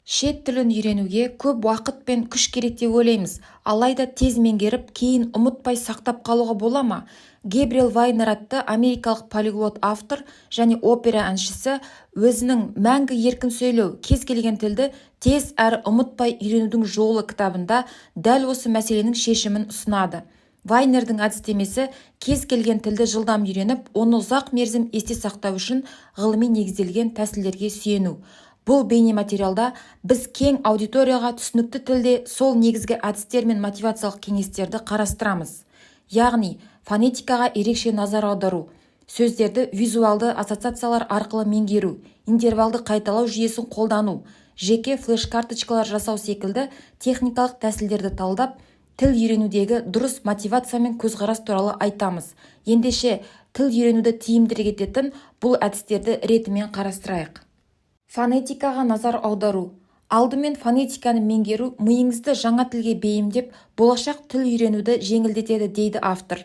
Шет тілін үйренуге көп уақыт пен күш керек деп ойлаймыз. Алайда тез меңгеріп, кейін ұмытпай сақтап қалуға бола ма? Гэбриэл Вайнер атты америкалық полиглот, автор және опера әншісі өзінің «Мәңгі еркін сөйлеу: кез келген тілді тез әрі ұмытпай үйренудің жолы» кітабында дәл осы мәселенің шешімін ұсынады. Вайнердің әдістемесі кез келген тілді жылдам үйреніп, оны ұзақ мерзім есте сақтау үшін ғылыми негізделген тәсілдерге сүйену. Бұл бейнематериалда біз кең аудиторияға түсінікті тілде сол негізгі әдістер мен мотивациялық кеңестерді қарастырамыз. Яғни фонетикаға ерекше назар аудару, сөздерді визуалды ассоциациялар арқылы меңгеру, интервалды қайталау жүйесін қолдану, жеке флеш-карточкалар жасау секілді техникалық тәсілдерді талдап, тіл үйренудегі дұрыс мотивация мен көзқарас туралы айтамыз. Ендеше, тіл үйренуді тиімдірек ететін бұл әдістерді ретімен қарастырайық. Фонетикаға назар аудару. Алдымен фонетиканы меңгеру миыңызды жаңа тілге бейімдеп, болашақ тіл үйренуді жеңілдетеді, дейді автор.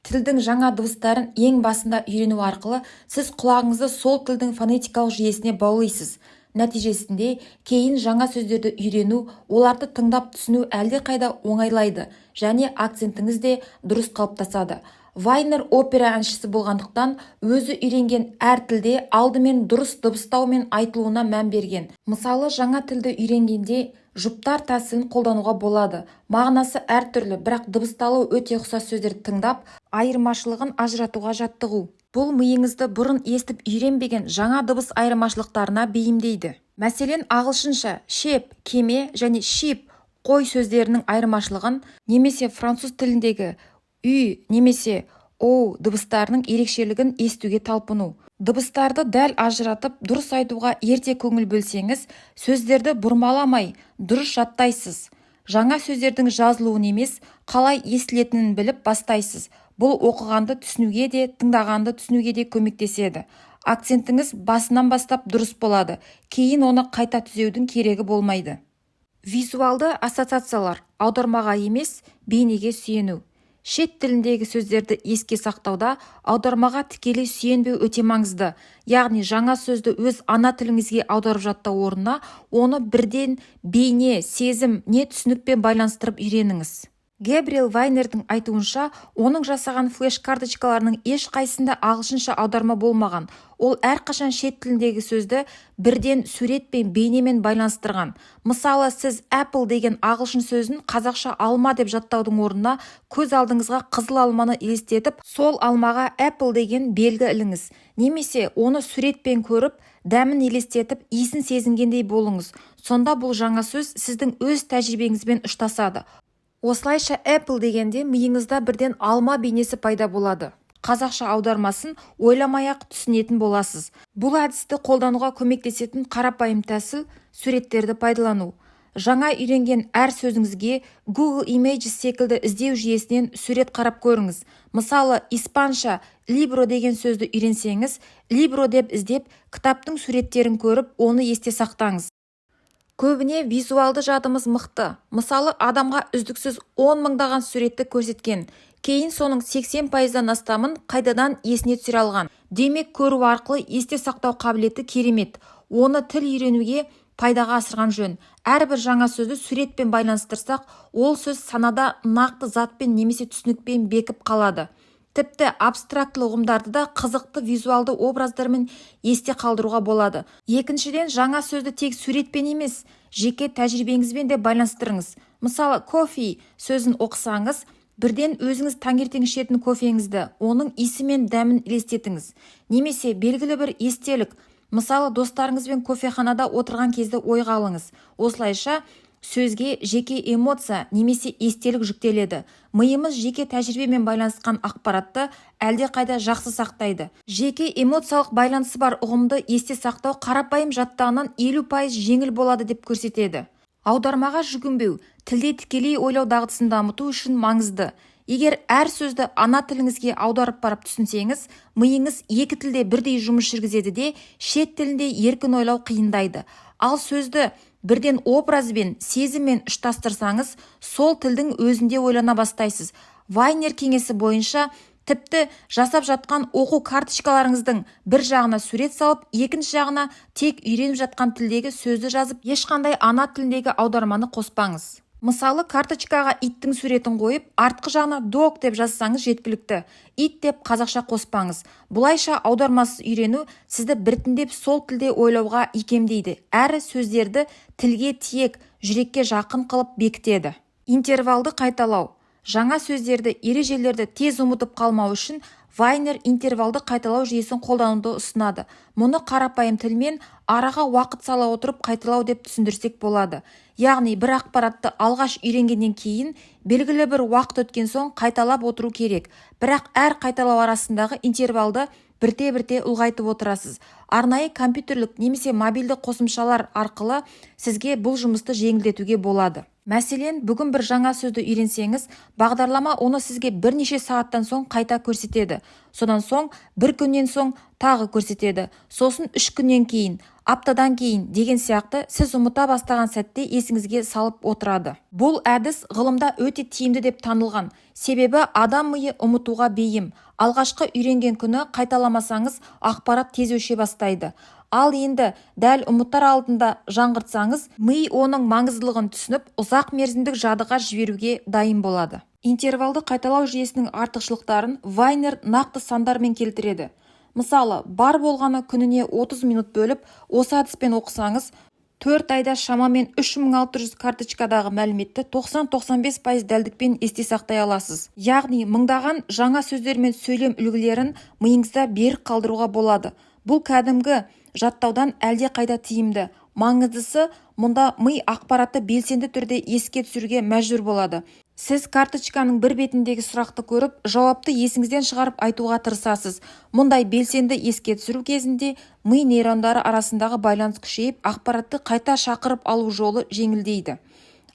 Тілдің жаңа дыбыстарын ең басында үйрену арқылы сіз құлағыңызды сол тілдің фонетикалық жүйесіне баулисыз. Нәтижесінде кейін жаңа сөздерді үйрену, оларды тыңдап түсіну әлдеқайда оңайлайды және акцентіңіз де дұрыс қалыптасады. Вайнер опера әншісі болғандықтан, өзі үйренген әр тілде алдымен дұрыс дыбыстау мен айтылуына мән берген. Мысалы, жаңа тілді үйренгенде жұптар тәсілін қолдануға болады: мағынасы әртүрлі, бірақ дыбысталуы өте ұқсас сөздерді тыңдап, айырмашылығын ажыратуға жаттығу. Бұл миыңызды бұрын естіп үйренбеген жаңа дыбыс айырмашылықтарына бейімдейді. Мәселен, ағылшынша ship кеме және sheep қой сөздерінің айырмашылығын немесе француз тіліндегі ü немесе ou дыбыстарының ерекшелігін естуге талпыну. Дыбыстарды дәл ажыратып, дұрыс айтуға ерте көңіл бөлсеңіз, сөздерді бұрмаламай дұрыс жаттайсыз. Жаңа сөздердің жазылуын емес, қалай естілетінін біліп бастайсыз. Бұл оқығанды түсінуге де, тыңдағанды түсінуге де көмектеседі. Акцентіңіз басынан бастап дұрыс болады, кейін оны қайта түзеудің керегі болмайды. Визуалды ассоциациялар: аудармаға емес, бейнеге сүйену. Шет тіліндегі сөздерді еске сақтауда аудармаға тікелей сүйенбеу өте маңызды. Яғни жаңа сөзді өз ана тіліңізге аударып жаттау орнына оны бірден бейне, сезім не түсінікпен байланыстырып үйреніңіз. Гэбриэл Вайнердің айтуынша, оның жасаған флеш-карточкаларының ешқайсысында ағылшынша аударма болмаған. Ол әрқашан шет тіліндегі сөзді бірден сурет пен бейнемен байланыстырған. Мысалы, сіз apple деген ағылшын сөзін қазақша алма деп жаттаудың орнына көз алдыңызға қызыл алманы елестетіп, сол алмаға apple деген белгі іліңіз немесе оны суретпен көріп, дәмін елестетіп, иісін сезінгендей болыңыз. Сонда бұл жаңа сөз сіздің өз тәжірибеңізбен ұштасады. Осылайша, apple дегенде миыңызда бірден алма бейнесі пайда болады, қазақша аудармасын ойламай-ақ түсінетін боласыз. Бұл әдісті қолдануға көмектесетін қарапайым тәсіл – суреттерді пайдалану. Жаңа үйренген әр сөзіңізге Google Images секілді іздеу жүйесінен сурет қарап көріңіз. Мысалы, испанша libro деген сөзді үйренсеңіз, libro деп іздеп, кітаптың суреттерін көріп, оны есте сақтаңыз. Көбіне визуалды жадымыз мықты. Мысалы, адамға үздіксіз 10 мыңдаған суретті көрсеткен кейін соның 80%-дан астамын қайтадан есіне түсіре алған. Демек, көру арқылы есте сақтау қабілеті керемет. Оны тіл үйренуге пайдаға асырған жөн. Әрбір жаңа сөзді суретпен байланыстырсақ, ол сөз санада нақты затпен немесе түсінікпен бекіп қалады. Тіпті абстрактілі ұғымдарды да қызықты визуалды образдармен есте қалдыруға болады. Екіншіден, жаңа сөзді тек суретпен емес, жеке тәжірибеңізбен де байланыстырыңыз. Мысалы, coffee сөзін оқысаңыз, бірден өзіңіз таңертең ішетін кофеңізді, оның иісі мен дәмін елестетіңіз. Немесе белгілі бір естелік, мысалы, достарыңызбен кофеханада отырған кезді ойға алыңыз. Осылайша сөзге жеке эмоция немесе естелік жүктеледі. Миымыз жеке тәжірибемен байланысқан ақпаратты әлдеқайда жақсы сақтайды. Жеке эмоциялық байланысы бар ұғымды есте сақтау қарапайым жаттағаннан 50% жеңіл болады деп көрсетеді. Аудармаға жүгінбеу тілде тікелей ойлау дағдысын дамыту үшін маңызды. Егер әр сөзді ана тіліңізге аударып барып түсінсеңіз, миыңыз екі тілде бірдей жұмыс жүргізеді де, шет тілінде еркін ойлау қиындайды. Ал сөзді бірден образбен, сезіммен ұштастырсаңыз, сол тілдің өзінде ойлана бастайсыз. Вайнер кеңесі бойынша, Тіпті жасап жатқан оқу карточкаларыңыздың бір жағына сурет салып, екінші жағына тек үйреніп жатқан тілдегі сөзді жазып, ешқандай ана тіліндегі аударманы қоспаңыз. Мысалы, карточкаға иттің суретін қойып, артқы жағына dog деп жазсаңыз жеткілікті. Ит деп қазақша қоспаңыз. Бұлайша аудармасыз үйрену сізді біртіндеп сол тілде ойлауға икемдейді әрі сөздерді тілге тиек, жүрекке жақын қылып бекітеді. Интервалды қайталау. Жаңа сөздерді, ережелерді тез ұмытып қалмау үшін Вайнер интервалды қайталау жүйесін қолдануды ұсынады. Мұны қарапайым тілмен араға уақыт сала отырып қайталау деп түсіндірсек болады. Яғни бір ақпаратты алғаш үйренгеннен кейін белгілі бір уақыт өткен соң қайталап отыру керек. Бірақ әр қайталау арасындағы интервалды бірте-бірте ұлғайтып отырасыз. Арнайы компьютерлік немесе мобильді қосымшалар арқылы сізге бұл жұмысты жеңілдетуге болады. Мәселен, бүгін бір жаңа сөзді үйренсеңіз, бағдарлама оны сізге бірнеше сағаттан соң қайта көрсетеді. Содан соң бір күннен соң тағы көрсетеді. Сосын 3 күннен кейін, аптадан кейін деген сияқты сіз ұмыта бастаған сәтте есіңізге салып отырады. Бұл әдіс ғылымда өте тиімді деп танылған. Себебі адам миы ұмытуға бейім. Алғашқы үйренген күні қайталамасаңыз, ақпарат тез өше бастайды. Ал енді дәл ұмытар алдында жаңғыртсаңыз, ми оның маңыздылығын түсініп, ұзақ мерзімдік жадыға жіберуге дайын болады. Интервалды қайталау жүйесінің артықшылықтарын Вайнер нақты сандармен келтіреді. Мысалы, бар болғаны күніне 30 минут бөліп, осы әдіспен оқысаңыз, 4 айда шамамен 3600 карточкадағы мәліметті 90-95% дәлдікпен есте сақтай аласыз. Яғни мыңдаған жаңа сөздер мен сөйлем үлгілерін миыңызда берік қалдыруға болады. Бұл кәдімгі жаттаудан әлдеқайда тиімді. Маңыздысы, мұнда ми ақпаратты белсенді түрде еске түсіруге мәжбүр болады. Сіз карточканың бір бетіндегі сұрақты көріп, жауапты есіңізден шығарып айтуға тырысасыз. Мұндай белсенді еске түсіру кезінде ми нейрондары арасындағы байланыс күшейіп, ақпаратты қайта шақырып алу жолы жеңілдейді.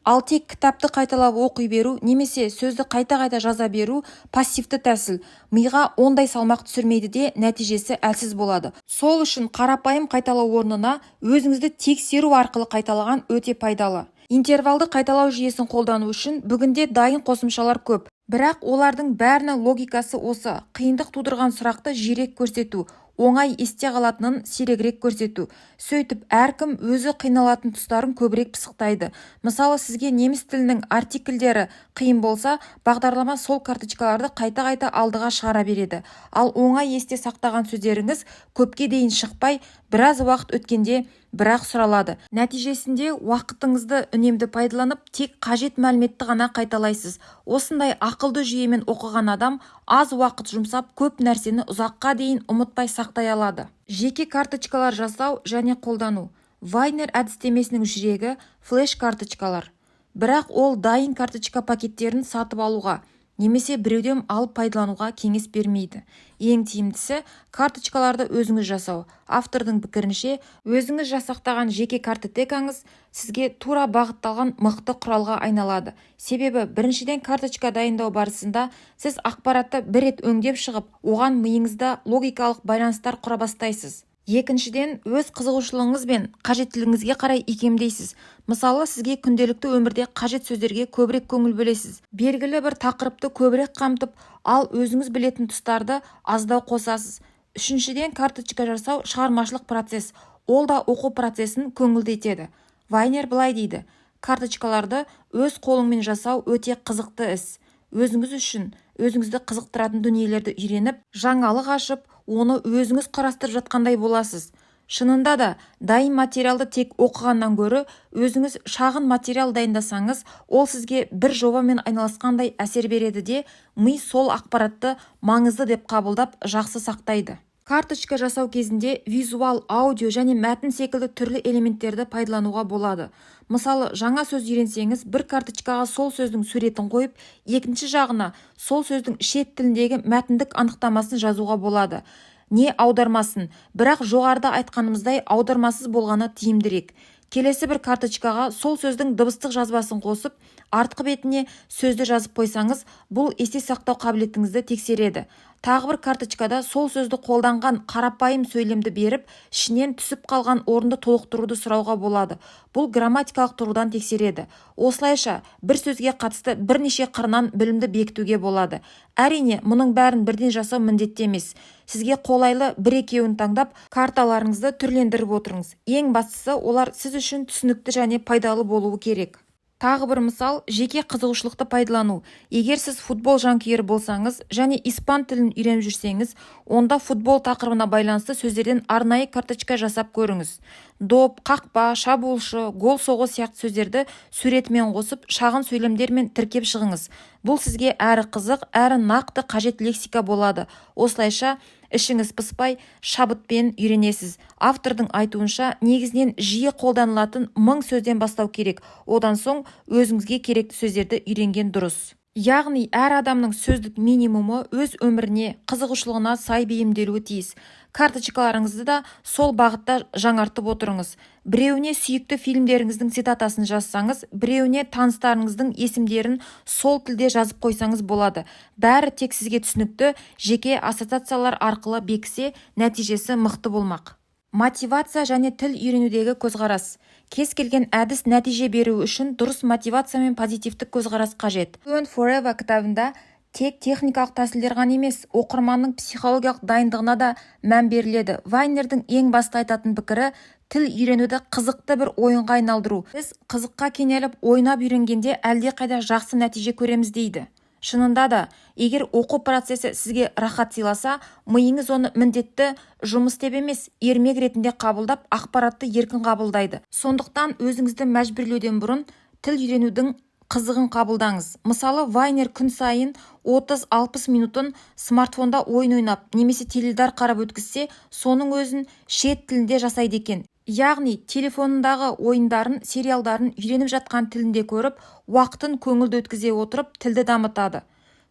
Ал тек кітапты қайталап оқи беру немесе сөзді қайта-қайта жаза беру пассивті тәсіл. Миға ондай салмақ түсірмейді де, нәтижесі әлсіз болады. Сол үшін қарапайым қайталау орнына өзіңізді тексеру арқылы қайталаған өте пайдалы. Интервалды қайталау жүйесін қолдану үшін бүгінде дайын қосымшалар көп. Бірақ олардың бәрінің логикасы осы: қиындық тудырған сұрақты жиірек көрсету, оңай есте қалатынын сирегірек көрсету. Сөйтіп, әркім өзі қиналатын тұстарын көбірек пысықтайды. Мысалы, сізге неміс тілінің артикльдері қиын болса, бағдарлама сол карточкаларды қайта-қайта алдыға шығара береді. Ал оңай есте сақтаған сөздеріңіз көпке дейін шықпай, біраз уақыт өткенде бірақ сұралады. Нәтижесінде уақытыңызды үнемді пайдаланып, тек қажет мәліметті ғана қайталайсыз. Осындай ақылды жүйемен оқыған адам аз уақыт жұмсап, көп нәрсені ұзаққа дейін ұмытпай сақтай алады. Жеке карточкалар жасау және қолдану. Вайнер әдістемесінің жүрегі – флеш-карточкалар. Бірақ ол дайын карточка пакеттерін сатып алуға немесе біреуден алып пайдалануға кеңес бермейді. Ең тиімдісі – карточкаларды өзіңіз жасау. Автордың пікірінше, өзіңіз жасақтаған жеке картотекаңыз сізге тура бағытталған мықты құралға айналады. Себебі, біріншіден, карточка дайындау барысында сіз ақпаратты бір рет өңдеп шығып, оған миыңызда логикалық байланыстар құра бастайсыз. Екіншіден, өз қызығушылығыңыз бен қажеттілігіңізге қарай икемдейсіз. Мысалы, сізге күнделікті өмірде қажет сөздерге көбірек көңіл бөлесіз, белгілі бір тақырыпты көбірек қамтып, ал өзіңіз білетін тұстарды аздау қосасыз. Үшіншіден, карточка жасау шығармашылық процесс, ол да оқу процесін көңілді етеді. Вайнер былай дейді: «Карточкаларды өз қолыңмен жасау өте қызықты іс. Өзіңіз үшін өзіңізді қызықтыратын дүниелерді үйреніп, жаңалық ашып, оны өзіңіз құрастырып жатқандай боласыз». Шынында да, дайын материалды тек оқығаннан гөрі өзіңіз шағын материал дайындасаңыз, ол сізге бір жобамен айналысқандай әсер береді де, ми сол ақпаратты маңызды деп қабылдап, жақсы сақтайды. Карточка жасау кезінде визуал, аудио және мәтін секілді түрлі элементтерді пайдалануға болады. Мысалы, жаңа сөз үйренсеңіз, бір карточкаға сол сөздің суретін қойып, екінші жағына сол сөздің шет тіліндегі мәтіндік анықтамасын жазуға болады не аудармасын. Бірақ жоғарыда айтқанымыздай, аудармасыз болғаны тиімдірек. Келесі бір карточкаға сол сөздің дыбыстық жазбасын қосып, артқы бетіне сөзді жазып қойсаңыз, бұл есте сақтау қабілетіңізді тексереді. Тағы бір карточкада сол сөзді қолданған қарапайым сөйлемді беріп, ішінен түсіп қалған орынды толықтыруды сұрауға болады. Бұл грамматикалық тұрғыдан тексереді. Осылайша, бір сөзге қатысты бірнеше қырынан білімді бекітуге болады. Әрине, мұның бәрін бірден жасау міндетті емес. Сізге қолайлы бір-екеуін таңдап, карталарыңызды түрлендіріп отырыңыз. Ең бастысы, олар сіз үшін түсінікті және пайдалы болуы керек. Тағы бір мысал: жеке қызығушылықты пайдалану. Егер сіз футбол жанкүйері болсаңыз және испан тілін үйреніп жүрсеңіз, онда футбол тақырыбына байланысты сөздерден арнайы карточка жасап көріңіз. Доп, қақпа, шабуылшы, гол соғу сияқты сөздерді суретімен қосып, шағын сөйлемдермен тіркеп шығыңыз. Бұл сізге әрі қызық, әрі нақты қажет лексика болады. Осылайша, ішіңіз пыспай, шабытпен үйренесіз. Автордың айтуынша, негізінен жиі қолданылатын 1000 сөзден бастау керек. Одан соң өзіңізге керекті сөздерді үйренген дұрыс. Яғни әр адамның сөздік минимумы өз өміріне, қызығушылығына сай бейімделуі тиіс. Карточкаларыңызды да сол бағытта жаңартып отырыңыз. Біреуіне сүйікті фильмдеріңіздің цитатасын жазсаңыз, біреуіне таныстарыңыздың есімдерін сол тілде жазып қойсаңыз болады. Бәрі тек сізге түсінікті жеке ассоциациялар арқылы бекісе, нәтижесі мықты болмақ. Мотивация және тіл үйренудегі көзқарас. Кез келген әдіс нәтиже беруі үшін дұрыс мотивация мен позитивтік көзқарас қажет. Fluent Forever кітабында тек техникалық тәсілдер ғана емес, оқырманның психологиялық дайындығына да мән беріледі. Вайнердің ең басты айтатын пікірі: тіл үйренуді қызықты бір ойынға айналдыру. Біз қызыққа кенеліп, ойнап үйренгенде әлдеқайда жақсы нәтиже көреміз, дейді. Шынында да, егер оқу процесі сізге рахат сыйласа, миыңыз оны міндетті жұмыс деп емес, ермек ретінде қабылдап, ақпаратты еркін қабылдайды. Сондықтан өзіңізді мәжбүрлеуден бұрын тіл үйренудің қызығын қабылдаңыз. Мысалы, Вайнер күн сайын 30-60 минутын смартфонда ойын ойнап немесе теледидар қарап өткізсе, соның өзін шет тілінде жасайды екен. Яғни телефонындағы ойындарын, сериалдарын үйреніп жатқан тілінде көріп, уақытын көңілді өткізе отырып, тілді дамытады.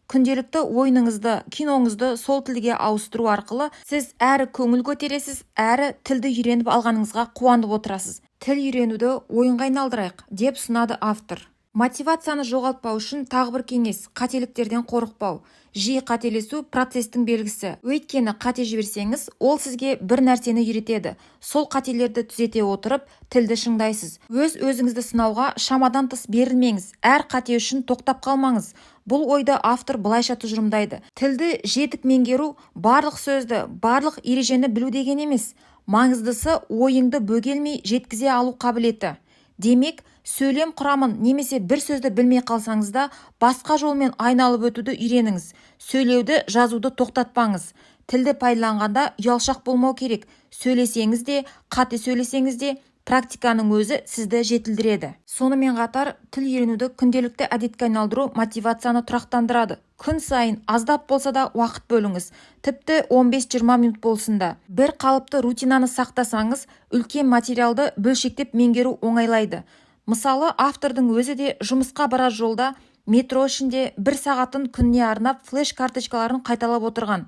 Күнделікті ойыныңызды, киноңызды сол тілге ауыстыру арқылы сіз әрі көңіл көтересіз, әрі тілді үйреніп алғаныңызға қуанып отырасыз. Тіл үйренуді ойынға айналдырайық, деп ұсынады автор. Мотивацияны жоғалтпау үшін тағы бір кеңес: қателіктерден қорықпау. Жиі қателесу – процестің белгісі. Өйткені қате жіберсеңіз, ол сізге бір нәрсені үйретеді. Сол қателерді түзете отырып, тілді шыңдайсыз. Өз өзіңізді сынауға шамадан тыс берілмеңіз. Әр қате үшін тоқтап қалмаңыз. Бұл ойды автор былайша тұжырымдайды: тілді жетік меңгеру барлық сөзді, барлық ережені білу деген емес. Маңыздысы – ойыңды бөгелмей жеткізе алу қабілеті. Демек, сөйлем құрамын немесе бір сөзді білмей қалсаңыз да, басқа жолмен айналып өтуді үйреніңіз. Сөйлеуді, жазуды тоқтатпаңыз. Тілді пайдаланғанда ұялшақ болмау керек. Сөйлесеңіз де, қате сөйлесеңіз де, практиканың өзі сізді жетілдіреді. Сонымен қатар, тіл үйренуді күнделікті әдетке айналдыру мотивацияны тұрақтандырады. Күн сайын аздап болса да уақыт бөліңіз. Тіпті 15-20 минут болсын да. Бір қалыпты рутинаны сақтасаңыз, үлкен материалды бөлшектеп меңгеру оңайлайды. Мысалы, автордың өзі де жұмысқа барар жолда, метро ішінде бір сағатын күніне арнап, флеш карточкаларын қайталап отырған.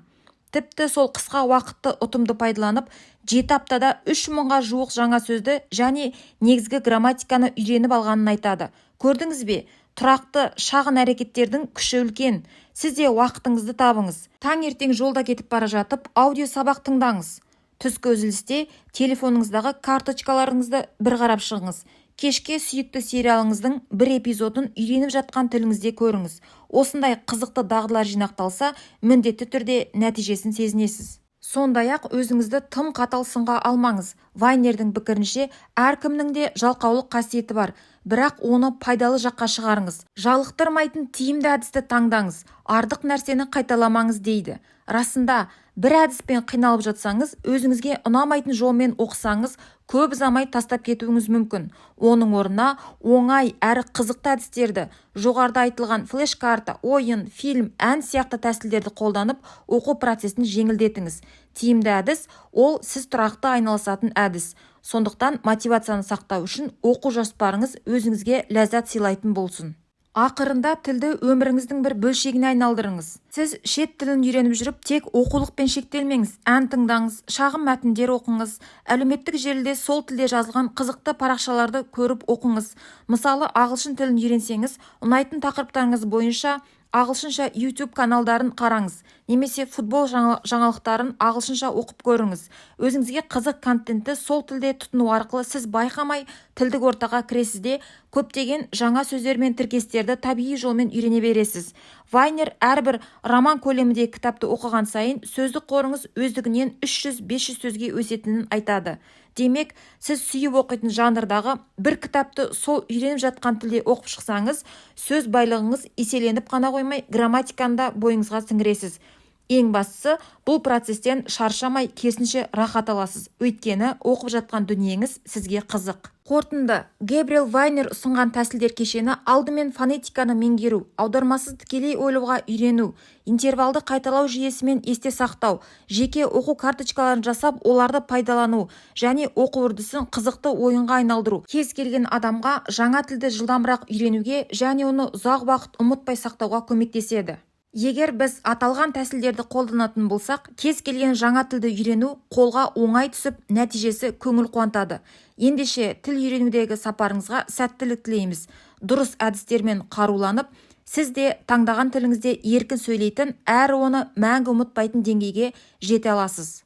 Тіпті сол қысқа уақытты ұтымды пайдаланып, 7 аптада 3000-ға жуық жаңа сөзді және негізгі грамматиканы үйреніп алғанын айтады. Көрдіңіз бе, тұрақты шағын әрекеттердің күші үлкен. Сіз де уақытыңызды табыңыз. Таңертең жолда кетіп бара жатып, аудио сабақ тыңдаңыз. Түскі үзілісте телефоныңыздағы карточкаларыңызды бір қарап шығыңыз. Кешке сүйікті сериалыңыздың бір эпизодын үйреніп жатқан тіліңізде көріңіз. Осындай қызықты дағдылар жинақталса, міндетті түрде нәтижесін сезінесіз. Сондай-ақ өзіңізді тым қатал сынға алмаңыз. Вайнердің пікірінше, әркімнің де жалқаулық қасиеті бар, бірақ оны пайдалы жаққа шығарыңыз. Жалықтырмайтын тиімді әдісті таңдаңыз, артық нәрсені қайталамаңыз, дейді. Расында, бір әдіспен қиналып жатсаңыз, өзіңізге ұнамайтын жолмен оқысаңыз, көп ұзамай тастап кетуіңіз мүмкін. Оның орнына оңай әрі қызықты әдістерді, жоғарыда айтылған флеш-карта, ойын, фильм, ән сияқты тәсілдерді қолданып, оқу процесін жеңілдетіңіз. Тиімді әдіс – ол сіз тұрақты айналысатын әдіс. Сондықтан мотивацияны сақтау үшін оқу жоспарыңыз өзіңізге ләззат сыйлайтын болсын. Ақырында, тілді өміріңіздің бір бөлшегіне айналдырыңыз. Сіз шет тілін үйреніп жүріп, тек оқулықпен шектелмеңіз. Ән тыңдаңыз, шағын мәтіндер оқыңыз, әлеуметтік желіде сол тілде жазылған қызықты парақшаларды көріп оқыңыз. Мысалы, ағылшын тілін үйренсеңіз, ұнайтын тақырыптарыңыз бойынша ағылшынша YouTube каналдарын қараңыз. Немесе футбол жаңалықтарын ағылшынша оқып көріңіз. Өзіңізге қызық контентті сол тілде тұтыну арқылы сіз байқамай тілдік ортаға кіресіз де, көптеген жаңа сөздер мен тіркестерді табиғи жолмен үйрене бересіз. Вайнер әрбір роман көлеміндегі кітапты оқыған сайын сөздік қорыңыз өздігінен 300-500 сөзге өсетінін айтады. Демек, сіз сүйіп оқитын жанрдағы бір кітапты сол үйреніп жатқан тілде оқып шықсаңыз, сөз байлығыңыз еселеніп қана қоймай, грамматиканы да бойыңызға сіңіресіз. Ең бастысы, бұл процестен шаршамай, керісінше рахат аласыз, өйткені оқып жатқан дүниеңіз сізге қызық. Қорытынды. Гэбриэл Вайнер ұсынған тәсілдер кешені алдымен фонетиканы меңгеру, аудармасыз тікелей ойлауға үйрену, интервалды қайталау жүйесімен есте сақтау, жеке оқу карточкаларын жасап, оларды пайдалану және оқу үрдісін қызықты ойынға айналдыру кез келген адамға жаңа тілді жылдамырақ үйренуге және оны ұзақ уақыт ұмытпай сақтауға көмектеседі. Егер біз аталған тәсілдерді қолданатын болсақ, кез келген жаңа тілді үйрену қолға оңай түсіп, нәтижесі көңіл қуантады. Ендеше, тіл үйренудегі сапарыңызға сәттілік тілейміз! Дұрыс әдістермен қаруланып, сіз де таңдаған тіліңізде еркін сөйлейтін әрі оны мәңгі ұмытпайтын деңгейге жете аласыз.